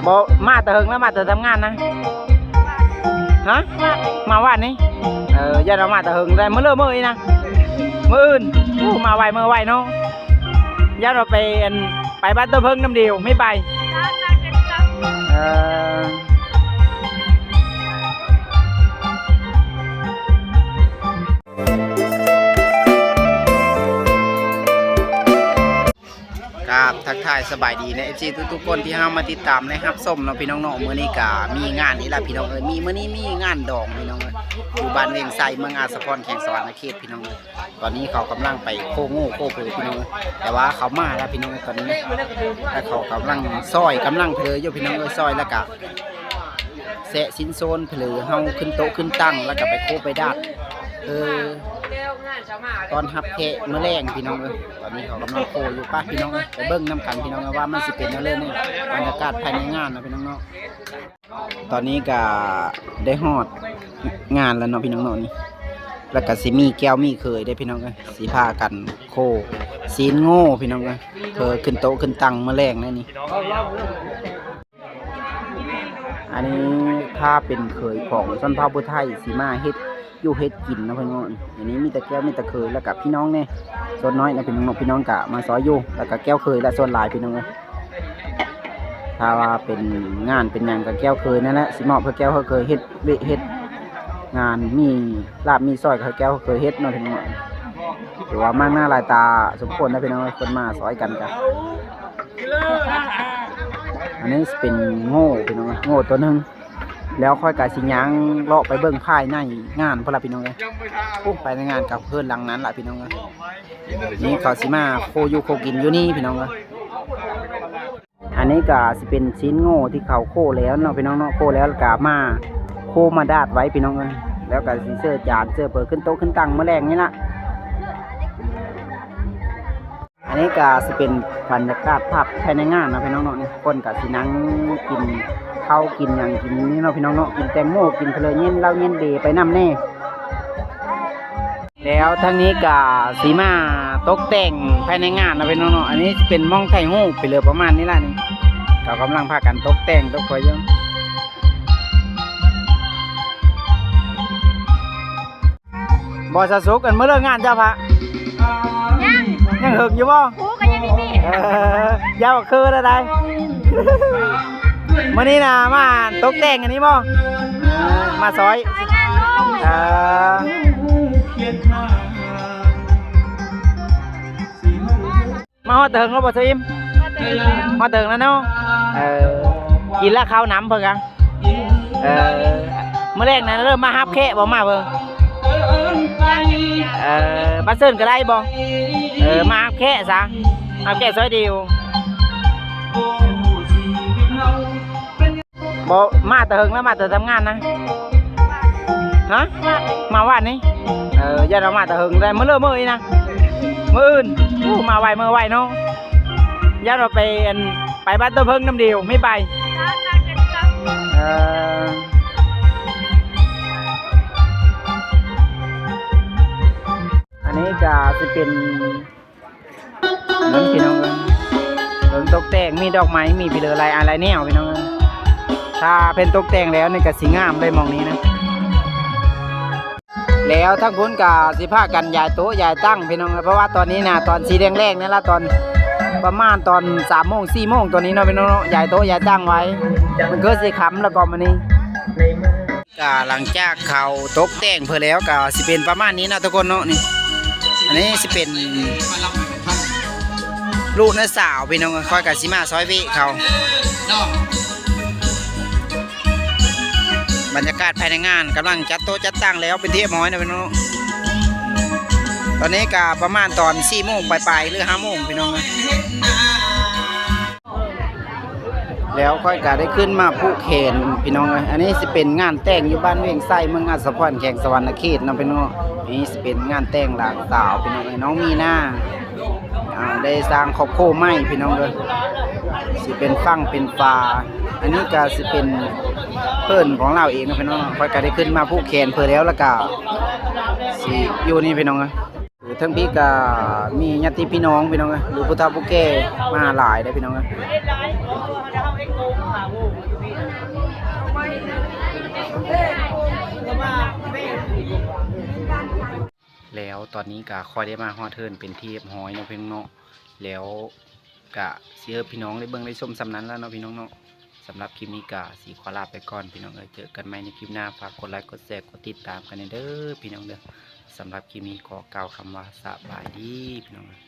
ບໍ່ ມາແຕ່ເຫິງແລ້ວ ມາແຕ່ທຳງານນະ? ຮະ? ມາວານນີ້? ເອີ ຢ້ານວ່າມາແຕ່ເຫິງ ໄດ້ມື້ເລີມື້ອີກນະ? ມື້ອື່ນ? ໂອ້ ມາໄວ ມາໄວເນາະ. ຢ້ານວ່າໄປ ອັນ ໄປບ້ານຕົ້ນເຜິ້ງນຳດຽວ ມີໄປ? ເອີ ກາບທັກທາຍສະບາຍດີນະ ເອັຟຊີ ທຸກໆຄົນທີ່ເຮົາມາຕິດຕາມ ແລະ ຮັບຊົມເນາະ ພີ່ນ້ອງເນາະ. ມື້ນີ້ກະມີງານອີກລະ ພີ່ນ້ອງເອີຍ ມີ ມື້ນີ້ມີງານດອງ ພີ່ນ້ອງເອີຍ ຢູ່ບ້ານວຽງໄຊ ເມືອງອາດສະພອນ ແຂວງສະຫວັນນະເຂດ ພີ່ນ້ອງເອີຍ. ຕອນນີ້ເຂົາກຳລັງໄປໂຄງູໂຄເຜີ ພີ່ນ້ອງເອີຍ ແຕ່ວ່າເຂົາມາແລ້ວ ພີ່ນ້ອງເອີຍ. ຕອນນີ້ ແລະ ເຂົາກຳລັງຊອຍ ກຳລັງເຜີຢູ່ ພີ່ນ້ອງເອີຍ ຊອຍ ແລ້ວກະ ແຊະຊິ້ນໂຊນ ເຜີເຮົາຂຶ້ນໂຕະຂຶ້ນຕັ່ງ ແລ້ວກໍໄປໂຄໄປດາດ ເອີ ຕ້ອນຮັບແຂກມື້ແລງ ພີ່ນ້ອງເອີຍ. ຕອນນີ້ເຂົາກຳລັງໂຄຢູ່ ປະ ພີ່ນ້ອງເອີຍ ໄປເບິ່ງນຳກັນ ພີ່ນ້ອງເອີຍ ວ່າມັນຊິເປັນແນວໃດນີ້ ບັນຍາກາດພາຍໃນງານເນາະ ພີ່ນ້ອງເນາະ. ຕອນນີ້ກໍໄດ້ຮອດງານແລ້ວເນາະ ພີ່ນ້ອງເນາະ ນີ້ ແລ້ວກໍຊິມີແກ້ວມີເຂີຍເດ້ ພີ່ນ້ອງເອີຍ ຊິພາກັນໂຄຊີ້ນງູ ພີ່ນ້ອງເອີຍ ເຜີຂຶ້ນໂຕະຂຶ້ນຕັ່ງມື້ແລງແລ້ວນີ້. ອັນນີ້ຖ້າເປັນເຂີຍຂອງຊົນເຜົ່າຜູ້ໄທຊິມາເຮັດຢູ່ເຮັດກິນເນາະ ພີ່ນ້ອງ. ອັນນີ້ມີແຕ່ແກ້ວມີແຕ່ເຂີຍ ແລ້ວກະພີ່ນ້ອງແດ່ ສ່ວນນ້ອຍນະ ພີ່ນ້ອງເນາະ ພີ່ນ້ອງກະມາຊອຍຢູ່ ແລ້ວກະແກ້ວເຂີຍລະສ່ວນຫຼາຍ ພີ່ນ້ອງເອີຍ. ຖ້າວ່າເປັນງານເປັນຫຍັງກະແກ້ວເຂີຍນັ້ນແຫຼະ ຊິມອບໃຫ້ແກ້ວເຂີຍເຮັດວຽກເຮັດງານ ມີລາບມີຊອຍກະໃຫ້ແກ້ວເຂີຍເຮັດເນາະ ພີ່ນ້ອງເນາະ. ຖືວ່າມາກໜ້າຫຼາຍຕາສົມຄວນນະ ພີ່ນ້ອງເອີຍ ເພິ່ນມາຊອຍກັນກະ ອັນນີ້ຊິເປັນໂງ່ ພີ່ນ້ອງເອີຍ ໂງ່ຕົວໜຶ່ງ. ແລ້ວຂ້ອຍກະຊິຍ່າງເລາະໄປເບິ່ງພາຍໃນງານພຸ້ນລະ ພີ່ນ້ອງເອີຍ. ໂອ້ ພາຍໃນງານກະເຮືອນຫຼັງນັ້ນລະ ພີ່ນ້ອງເອີຍ. ນີ້ເຂົາຊິມາໂຄຢູ່ໂຄກິນຢູ່ນີ້ ພີ່ນ້ອງເອີຍ. ອັນນີ້ກະຊິເປັນຊີ້ນໂງ່ທີ່ເຂົາໂຄແລ້ວເນາະ ພີ່ນ້ອງເນາະ. ໂຄແລ້ວກະມາໂຄມາດາດໄວ້ ພີ່ນ້ອງເອີຍ. ແລ້ວກະຊິເສີດຈານເສີດເປີຂຶ້ນໂຕະຂຶ້ນຕັ່ງມື້ແລງນີ້ລະ. ອັນນີ້ກະຊິເປັນບັນຍາກາດພາບພາຍໃນງານເນາະ ພີ່ນ້ອງເນາະ. ນີ້ຄົນກະຊິນັ່ງກິນເຂົ້າກິນຫຍັງກິນນີ້ເນາະ ພີ່ນ້ອງເນາະ. ກິນແຕງໂມ ກິນເພີເຢັນເຫຼົ້າເຢັນເບໄປນຳແດ່. ແລ້ວທາງນີ້ກະຊິມາຕົກແຕ່ງພາຍໃນງານເນາະ ພີ່ນ້ອງເນາະ. ອັນນີ້ຊິເປັນໝ່ອງຖ່າຍຮູບໄປເລີຍ ປະມານນີ້ລະ. ນີ້ເຂົາກຳລັງພາກັນຕົກແຕ່ງຕົກຄວາຍຢູ່. ບໍ່ສາວສຸກ ອັນມື້ເລີກງານເຈົ້າພະ ຍັງ ຍັງເຫິງຢູ່ບໍ່? ຜູ້ກໍຍັງມີ ເອີ ຢ່າວ່າຄືນະໄດ. ມື້ນີ້ນະມາຕົກແຕ່ງອັນນີ້ບໍ່? ມາຊອຍ ຊອຍງານລູກ ເອີ. ມາຮອດເຖິງແລ້ວບໍ່ ຊາວອິມ? ຮອດເຖິງແລ້ວ ຮອດເຖິງແລ້ວເນາະ. ເອີ ກິນລະເຂົ້ານຳເພິ່ນກະ ເອີ ມື້ແລກນັ້ນເລີ່ມມາຮັບແຂກບໍ່ ມາເບິ່ງ ເອີ ມາເຊີນກໍໄດ້ບໍ່? ເອີ ມາຮັບແຂກຊະ ຮັບແຂກຊອຍດຽວ. ບໍ່ ມາແຕ່ເຫິງແລ້ວ ມາແຕ່ທຳງານນະ? ຮະ? ມາວານນີ້? ເອີ ຢ້ານວ່າມາແຕ່ເຫິງ ໄດ້ມື້ເລີກມື້ອີກນະ ມື້ອື່ນ. ໂອ້ ມາໄວ ມາໄວເນາະ. ຢ້ານວ່າໄປ ອັນ ໄປບ້ານຕົ້ນເຜິ້ງນຳດຽວ ມີໄປ? ເອີ ອັນນີ້ກະຊິເປັນ ນັ້ນ ພີ່ນ້ອງເອີຍ ເບິ່ງຕົກແຕ່ງ ມີດອກໄມ້ ມີພີເລີ ຫຼາຍອັນຫຼາຍແນວ ພີ່ນ້ອງເອີຍ. ຖ້າເພິ່ນຕົກແຕ່ງແລ້ວນີ້ກະຊິງາມເລີຍ ໝ່ອງນີ້ນະ. ແລ້ວທາງພຸ້ນກະຊິພາກັນຍ້າຍໂຕະຍ້າຍຕັ່ງ ພີ່ນ້ອງເອີຍ. ເພາະວ່າຕອນນີ້ນະ ຕອນສີແດງແລ້ງນີ້ລະ ຕອນປະມານຕອນສາມໂມງ ສີ່ໂມງຕອນນີ້ເນາະ ພີ່ນ້ອງເນາະ. ຍ້າຍໂຕະຍ້າຍຕັ່ງໄວ້ ມັນຄືຊິຄ່ຳແລ້ວກໍມື້ນີ້. ກະຫຼັງຈາກເຂົາຕົກແຕ່ງເພິ່ນແລ້ວ ກະຊິເປັນປະມານນີ້ເນາະ ທຸກຄົນເນາະ. ນີ້ ອັນນີ້ຊິເປັນລູກນ້າສາວ ພີ່ນ້ອງເອີຍ. ຂ້ອຍກະຊິມາຊ່ອຍເວະເຂົາ. ບັນຍາກາດພາຍໃນງານກຳລັງຈັດໂຕະຈັດຕັ່ງແລ້ວເປັນທີ່ຮຽບຮ້ອຍນະ ພີ່ນ້ອງ. ຕອນນີ້ກະປະມານຕອນສີ່ໂມງປາຍໆ ຫຼື ຫ້າໂມງ ພີ່ນ້ອງເອີຍ. ແລ້ວຂ້ອຍກະໄດ້ຂຶ້ນມາຜູກແຂນ ພີ່ນ້ອງເອີຍ. ອັນນີ້ຊິເປັນງານແຕ່ງຢູ່ບ້ານວຽງໄຊ ເມືອງອາດສະພອນ ແຂວງສະຫວັນນະເຂດເນາະ ພີ່ນ້ອງ. ນີ້ຊິເປັນງານແຕ່ງຫຼານສາວ ພີ່ນ້ອງເອີຍ ນ້ອງມີນາ. ອ່າ ໄດ້ສ້າງຄອບຄົວໃໝ່ ພີ່ນ້ອງເອີຍ ຊິເປັນຝັ່ງເປັນຝາ. ອັນນີ້ກະຊິເປັນເພິ່ນຂອງລາວເອງເນາະ ພີ່ນ້ອງ. ຂ້ອຍກະໄດ້ຂຶ້ນມາຜູກແຂນເພິ່ນແລ້ວ ແລ້ວກະຊິຢູ່ນີ້ ພີ່ນ້ອງເອີຍ. ເທິງພີ້ກະມີຍາດຕິພີ່ນ້ອງ ພີ່ນ້ອງເອີຍ ຫຼື ຜູ້ເຖົ້າຜູ້ແກ່ມາຫຼາຍເດ້ ພີ່ນ້ອງເອີຍ. ແລ້ວຕອນນີ້ກະຂ້ອຍໄດ້ມາຮອດເຮືອນເປັນທີ່ຮຽບຮ້ອຍເນາະພີ່ນ້ອງເນາະ. ແລ້ວກະຊິໃຫ້ພີ່ນ້ອງໄດ້ເບິ່ງໄດ້ຊົມສ່ຳນັ້ນລະເນາະພີ່ນ້ອງເນາະ. ສຳລັບຄລິບນີ້ກະຊິຂໍລາໄປກ່ອນພີ່ນ້ອງເອີຍ, ເຈີກັນໃໝ່ໃນຄລິບໜ້າ. ຝາກກົດໄລກົດແຊ ກົດຕິດຕາມກັນແດ່ເດີພີ່ນ້ອງເດີ. ສຳລັບຄລິບນີ້ຂໍກ່າວຄຳວ່າສະບາຍດີພີ່ນ້ອງເອີຍ.